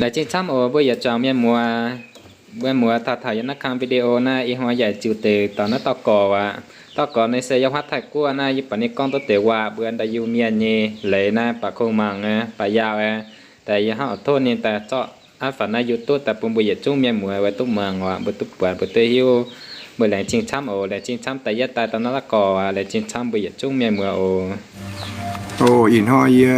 Laengz zingh camv oc mbuo yietc zuangx mienh muoz. Mbuo muoz taux taux yiem naaiv kang video naaiv, ih hnoi yaac ziux deix taux naaiv dauh gorx aqv. Dauh gorx ninh se yiem huaav Taiv Guoqv naaiv, yie buatc ninh gorngv duqv deix waac mbuo daaih Iu-Mienh nyei leiz naaiv, baac kungx mangc baac yaauh, daaih yie hnangv oix tov ninh daaih zorqv aav fai naaiv YouTube daaih bun mbuo yietc zungv mienh muoz oix duqv muangx oc, mbuo duqv buatc, mbuo duqv hiuv, mbuo laengz zingh camv oc. Laengz zingh camv daaih yietv daaih dauh naaiv dauh gorx aqv. Laengz zingh camv mbuo yietc zungv mienh muoz oc. O, ih hnoi yie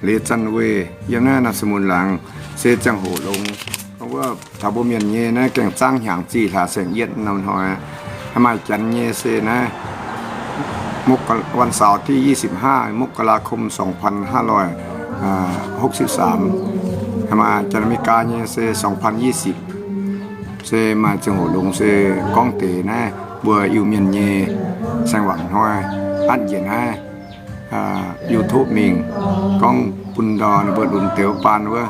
Leiz Zanc Weih, yiem naaiv Naamh Samuc Laangz, se ziangh hoc longx. Gorngv wuov taux mbuo mienh nyei naaiv gaengh zaangv hnyangx zih hlaax saeng-yietv norm hnoi, haaix maaih janx nyei se naaiv วันเสาร์ที่ ยี่สิบห้า มกราคม สองพันห้าร้อยหกสิบสาม, haaix maaih janx Aa^me^li^gaa nyei se สองพันยี่สิบ, se maaih ziangh hoc longx se gorngv deix naaiv mbuo Iu-Mienh nyei saeng-wangc hnoi atv njiec naaiv YouTube mingh, gorngv bun ndorh ninh mbuo lunx deix wuov baan wuov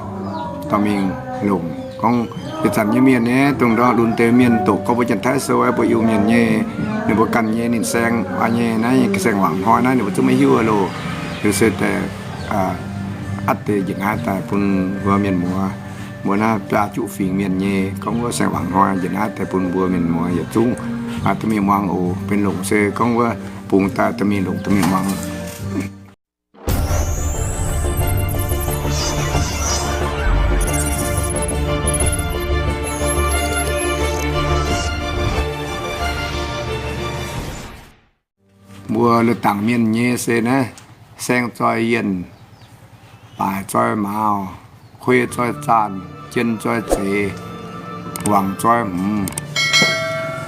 dorh mingh longc. Gorngv ih zanc nyei mienh nyei dongh ndorh lunx deix mienh doqc gorngv mbuo Janx-Taiv sou mbuo Iu-Mienh nyei, ninh mbuo ganh nyei ninh saeng aqv nyei naaiv saeng-wangc hnoi naaiv ninh mbuo zungv maiv hiuv loh. Liuz se daaih atv deix njiec naaiv daaih bun mbuo mienh muoz, mbuo naaiv biaa juqv fingx mienh nyei gorngv wuov saeng-wangc hnoi njiec naaiv daaih bun mbuo mienh muoz yietc zungv dorh mingh muangx oc. Benx longc se gorngv wuov bungx daaih dorh mingh longc dorh mingh muangx. Mbuo loz-dangc mienh nyei se naaiv, saeng zoi yienh, baaic zoi mauz, kuei zoi zaanh, jien zoi zeix, wangc zoi hmz,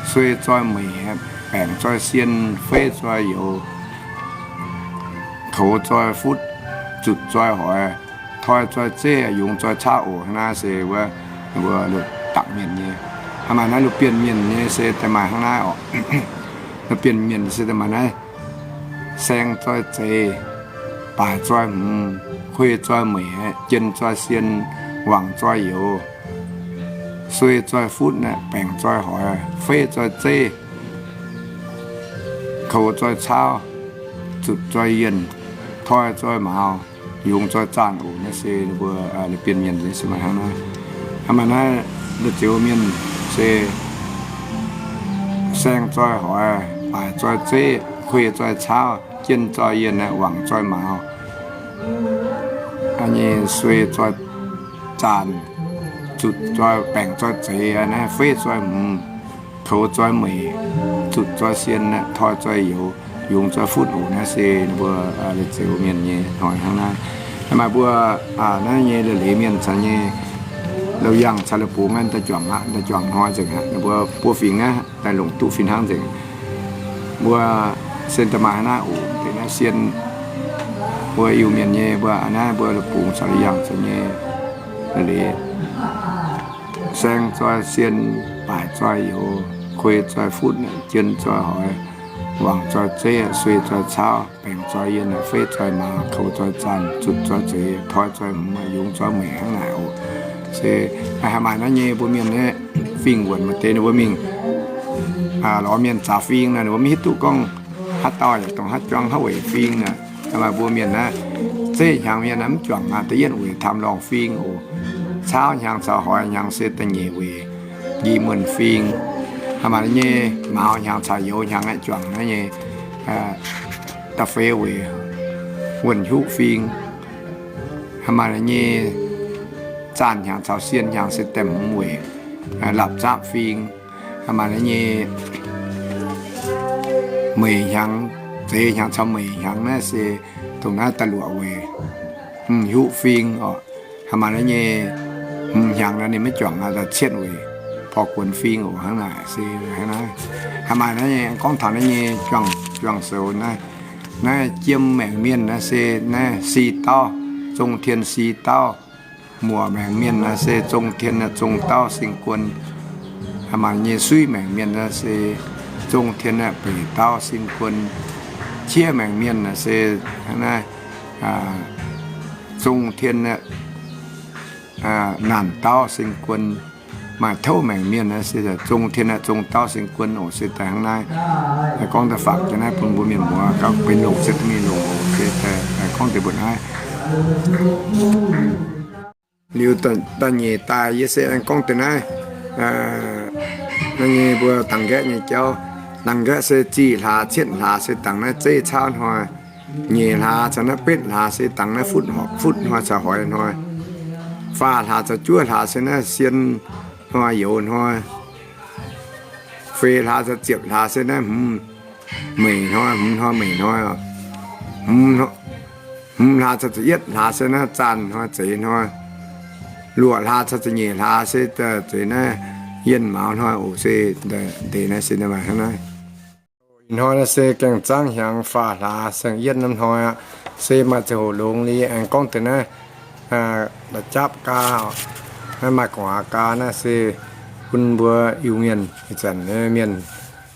suei zoi meic, baengc zoi sien, feiv zoi youz, koux zoi futv, zutc zoi hoix, toi zoi zeiv, yungz zoi caauv oc. Hnangv naaiv se wuov, mbuo loz-dangc mienh nyei. Hnangv maaih naaiv loz-bienh mienh nyei se daaih maaih hnangv naaiv oc. Loz-bienh mienh se daaih maaih naaiv, saeng zoi zeix, baaic zoi hmz, kuei zoi meic, jien zoi sien, wangc zoi youz, suei zoi futv, baengc zoi hoix, feiv zoi zeiv, koux zoi caauv, zutc zoi yienh, toi zoi mauz, yungz zoi zaanh oc. Naaiv se mbuo loz-bienh mienh nyei se maaih hnangv naaiv. Hnangv maaih naaiv loz-zeux mienh se saeng zoi hoix, baaic zoi zeiv, kuei zoi caauv, jien zoi yienh, wangc zoi mauz, nyei suei zoi zaanh, zutc zoi, baengc zoi zeix, naaiv feiv zoi hmz, koux zoi meic, zutc zoi sien, toi zoi youz, yungz zoi futv oc. Naaiv se mbuo loz-zeux mienh nyei hnoi hnangv naaiv. Maaih mbuo naaiv nyei leiz-leiz mienh caux nyei, loz-yangh caux loz-bungx naaiv daaih juangc aqv, daaih juangc hnoi nzengc aqv. Mbuo buo fingx naaiv daaih longc duqv fih hnangv nzengc. Mbuo se daaih maaih hnangv naaiv oc. Deix naaiv sien mbuo Iu-Mienh nyei, mbuo naaiv mbuo loz-bungx caux loz-yangh caux nyei leiz, saeng zoi sien, baaic zoi youz, kuei zoi futv, jien zoi hoix, wangc zoi zeiv, suei zoi caauv, baengc zoi yienh, feiv zoi mauz, koux zoi zaanh, zutc zoi zeix, toi zoi hmz, yungz zoi meic hnangv naaic oc. Se haih maaih naaiv nyei mbuo mienh naaiv fingx wuonc maaih deix ninh mbuo mingh lorz mienh zaux fing nor, ninh mbuo maiv hiuv duqv gorngv haaix dauh yaac dongh haaix juang haaix weic fing nor. Maaih mbuo mienh naaiv, zeiv hnyangx mienh naaiv mv juangc aqv, da'yietv weic taamh lorngh fing oc. Caauv hnyangx caux hoix hnyangx se da'nyeic weic nqi muonh fing. Maaih nyei mauz hnyangx caux youz hnyangx aeqv, juangc naaiv nyei da'feix weic wuonh hiuv fing. Maaih nyei zaanh hnyangx caux sien hnyangx se da'hmz weic lapc zapv fing. Maaih nyei meic hnyangx, zeix hnyangx caux meic hnyangx naaiv se dongh naaiv da'luoqc weic hmz hiuv fing oc. Maaih nyei hmz hnyangx naaiv ninh maiv juangc aqv, da'cietv weic porv guonx fing oc. Hnangv naaic se hnangv naaiv. Maaih naaiv nyei gorngv taux naaiv nyei juang, juang soux naaiv, naaiv jiem maengc mienh naaiv se naaiv si dauh, zong tien si dauh. Muoc maengc mienh naaiv se zong tien naaiv zong dauh sing guon. Maaih nyei suiv maengc mienh naaiv se zong tien naaiv beic dauh sing guon. Qiev maengc mienh naaiv se naaiv zong tien naaiv naanc dauh sing guon. Maaih touv maengc mienh naaiv se zong tien naaiv zong dauh sing guon oc. Se daaih hnangv naaiv, gorngv daaih fangx jienv naaiv bun mbuo mienh muoz gauh benx longc se duqv mingh longc oc. Se daaih gorngv deix mbuo naaiv. Liuz da'nyeic daaih yie se aengx gorngv deix naaiv, naaiv nyei mbuo dangx nqaeqv nyei jauv. Dangx nqaeqv se zih hlaax cietv hlaax se dangx naaiv zeiv caauv hnoi. Nyeic hlaax caux naaiv betv hlaax se dangx naaiv futv, futv hnoi caux hoix hnoi. Faah hlaax caux juov hlaax se naaiv sien hnoi youz hnoi. Feix hlaax caux ziepc hlaax se naaiv hmz meic hnoi, hmz hnoi meic hnoi. Hmz hlaax caux ziepc yietv hlaax se naaiv zaanh hnoi zeiz hnoi. Luoqc hlaax caux ziepc nyeic hlaax se zeiz naaiv yienh mauz hnoi oc. Se ndeic naaiv se hnangv naaiv. Ih hnoi naaiv se gaengh zaangv hnyangx faah hlaax saeng-yietv norm hnoi aqv. Se maaih ziangh hoc longx li aengx gorngv deix naaiv la'japv gaa, naaiv maaih gu'nguaaz gaa naaiv se bun mbuo Iu-Mienh ih zanc mienh.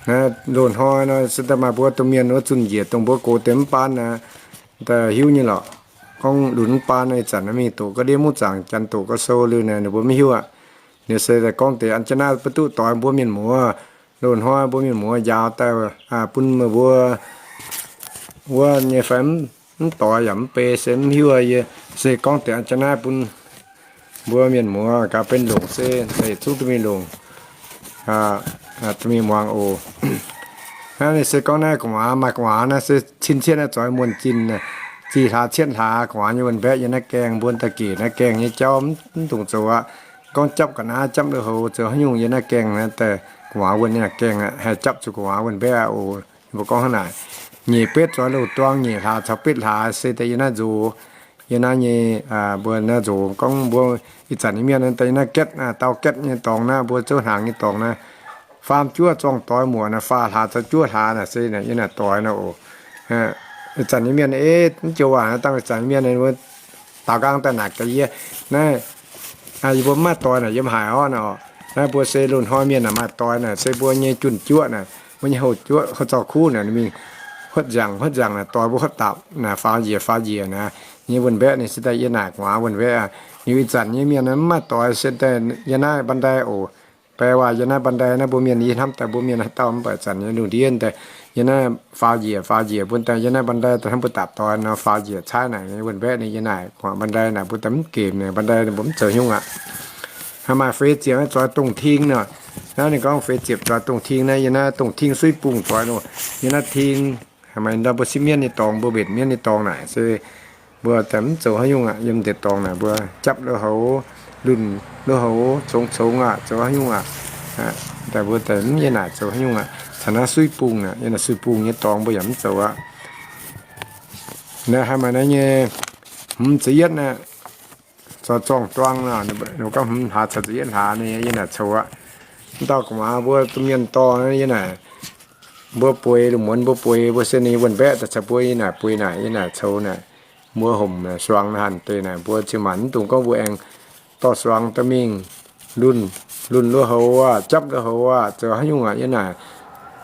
Naaiv loz-hnoi nor se daaih maaih mbuo domh mienh wuov zunh njiec dongh mbuo gox deix mv baan naaiv, daaih hiuv nyei lorqc. Gorngv lunx mv baan naaiv ih zanc naaiv mingh doqc ga'ndiev mungv zaangc, janx doqc ga'sou liuz naaic ninh mbuo mv hiuv aqv. Ninh se daaih gorngv deix an jienv naaiv ba'duqv doix mbuo mienh muoz. Loz-hnoi mbuo mienh muoz njaaux daaih bun meih mbuo wuov nyei fai mv doix yaac mv bei se mv hiuv. Yie se gorngv deix an jienv naaiv bun mbuo mienh muoz gaax benx longc se deix zungv duqv mingh longc duqv mingh muangx oc. Naaiv ninh se gorngv naaiv gu'nguaaz maaih gu'nguaaz naaiv se cin cietv naaiv zoix muonh zinh, zih hlaax cietv hlaax gu'nguaaz nyei wuonh mbaeqv yiem naaiv gaengh, mbuo daaih gec naaiv gaengh nyei jauv mv dungx zoux aqv. Gorngv japv ga'naaiv japv lui-houx zoux haaix nyungc yiem naaiv gaengh naaiv daaih gu'nguaaz wuonh nyei naaiv gaengh haih japv zuqc gu'nguaaz wuonh mbaeqv aqv oc. Mbuo gorngv hnangv naaic, nyeic betv zoix loz-duang, nyeic hlaax caux betv hlaax se daaih yiem naaiv nzox. Yiem naaiv nyei mbuo naaiv nzox gorngv mbuo ih zanc nyei mienh daaih yiem naaiv gaetv, dau gaetv nyei dorngx naaiv, mbuo zouv hnaangx nyei dorngx naaiv, faam juov zorng doix muoc naaiv, faah hlaax caux juov hlaax naaic se yiem naaic doix nor oc. Ih zanc nyei mienh ei mv joux waac dangh ih zanc nyei mienh daaux nqaang daaih naaic gaax yie, naaiv yie mbuo mv maaih doix naaic yiem haaix orqv nor. Naaiv mbuo se loz-hnoi mienh naaic maaih doix naaic se mbuo nyei junh juoqv naaic, mbuo nyei houh juoqv, houh zaux kuv naaic, ninh mingh huotv nziangc, huotv nziangc naaic doix mbuo huotv dapc naaic faaux njiec faaux njiec naaic, nyei wuonh mbaeqv ninh se daaih yiem naaic gu'nguaaz wuonh mbaeqv aqv. Liuz ih zanc nyei mienh mv maaih doix se daaih yiem naaiv บันได oc. แปลว่า yiem naaiv บันได naaiv mbuo mienh yie hnamv daaih mbuo mienh haaix dauh mv baac zanc nyei lungh ndiev daaih yiem naaiv faaux njiec faaux njiec mbuo daaih yiem naaiv บันได daaih hnamv mbuo dapc doix nor faaux njiec caaiv naaic wuonh mbaeqv ninh yie naaic gu'nguaaz บันได naaic mbuo daaih mv gemh naaic บันได naaic mbuo mv zoux haaix nyungc aqv. Haaix maaih feix ziepc naaiv zoix dongh ting nor. Naaiv ninh gorngv feix ziepc zoix dongh ting naaiv, yiem naaiv dongh ting suiv bung zoix nor. Yiem naaiv ting maaih ndau mbuo sipv mienv nyei dorngx, mbuo mbenc mienv nyei dorngx naaic se mbuo daaih mv zoux haaix nyungc aqv. Yiem deix dorngx naaic mbuo japv lui-houx, lunh lui-houx, congx congx aqv, zoux haaix nyungc aqv. Daaih mbuo daaih mv yiem naaic zoux haaix nyungc aqv. Caux naaiv suiv bung naaic, yiem naaic suiv bung nyei dorngx mbuo yaac mv zoux aqv. Naaiv haaix maaih naaiv nyei hmz ziepc yietv naaiv, zoux zorng-duang nor, ninh gorngv hmz hlaax caux ziepc yietv hlaax nyei yiem naaic coux aqv. Mv dauh gu'nguaaz mbuo domh mienh dorh yiem naaic, mbuo bueix lungh muonz mbuo bueix, mbuo se ninh wuonh mbaeqv daaih caux mbuo yiem naaic bueix naaic, yiem naaic coux naaic, mbuo homc suangx naaic hanc deix naaic, mbuo cin-maanc mv dungx gorngv mbuo aengx dorh suangx daaih mingh lunh, lunh lui-houx aqv, japv lui-houx aqv, zoux haaix nyungc aqv. Yiem naaic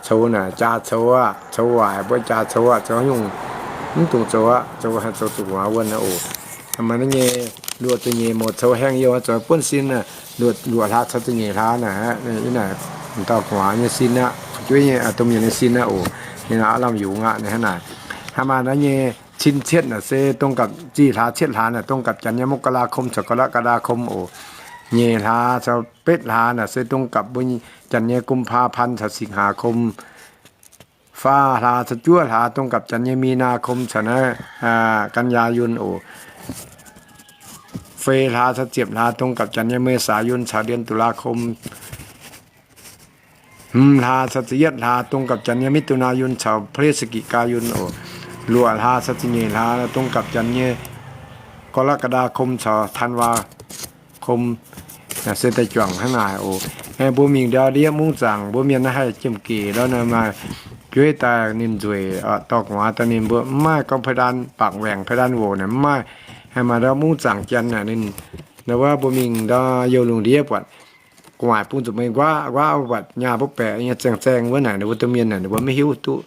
coux naaic jaax coux aqv, coux waaic mbuo jaax coux aqv, zoux haaix nyungc mv dungx zoux aqv. Zoux haih zoux zuqc gu'nguaaz wuonh aqv oc. Maaih naaiv nyei luoqc ziepc nyeic mouz coux haengh youh zoux buonv sin, luoqc hlaax caux ziepc nyeic hlaax naaic, yiem naaic dauh gu'nguaaz nyei sin aqv, fu'jueiv nyei, domh mienh nyei sin aqv oc. Ninh aav lamh yungz aqv, ninh hnangv naaic. Haaix maaih naaiv nyei cin cietv naaic se dongh gapv zih hlaax cietv hlaax naaic dongh gapv janx nyei มกราคม caux กรกฎาคม oc. Nyeic hlaax caux betv hlaax naaic se dongh gapv mbuo janx nyei กุมภาพันธ์ caux สิงหาคม. Faah hlaax caux juov hlaax dongh gapv janx nyei มีนาคม caux naaiv กันยายน oc. Feix hlaax caux ziepc hlaax dongh gapv janx nyei เมษายน caux เดือนตุลาคม. Hmz hlaax caux ziepc yietv hlaax dongh gapv janx nyei มิถุนายน caux พฤศจิกายน oc. Luoqc hlaax caux ziepc nyeic hlaax dongh gapv janx nyei กรกฎาคม caux ธันวาคม. Se daaih juangc hnangv naaic oc. Mbuo mingh ndau ndiev mungv zaangc mbuo mienh naaiv haih jiem gec lorqc, maaih jueiv daaih ninh nzueic dorh gu'nguaaz daaih mingh, mbuo mv maaih gorngv เพดานปากแหว่ง เพดานโหว่ naaic mv maaih. Haih maaih ndau mungv zaangc janx naaic ninh, ndau wuov mbuo mingh ndau youh lungh ndiev buatc gu'nguaaic bung zuqc meih nquaqv nquaqv buatc nyaah mbuo baeqc nyei zaeng zaeng wuov naaic, ninh mbuo domh mienh naaic ninh mbuo maiv hiuv duqv.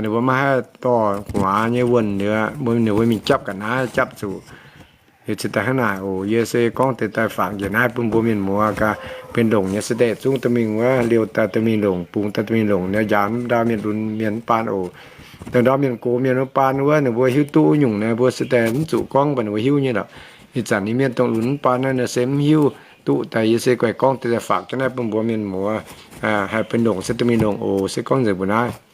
Ninh mbuo maiv haih dorh gu'nguaaz nyei wuonh liuz, ninh mbuo mingh japv ga'naaiv japv zuqc. Liuz cingx daaih hnangv naaic oc. Yie se gorngv deix daaih fangx njiec naaiv bun mbuo mienh muoz gaax benx longc nyei se daaih zungv dorh mingh wuov liouh daaih dorh mingh longc, bungx daaih dorh mingh longc, njaaux ndau mienh lunx mienh mv baan oc. Dongh ndau mienh gox mienh mv baan wuov, ninh mbuo hiuv duqv nyungc naaiv mbuo se daaih mv zuqc gorngv bun ninh mbuo hiuv nyei lorqc. Ih zanc nyei mienh dongh lunx mv baac naaiv nor se mv hiuv duqv daaih. Yie se guaih gorngv deix faatv jienv naaiv bun mbuo mienh muoz haih benx longc se duqv mingh longc oc. Se gorngv nzengc mbuo naaiv.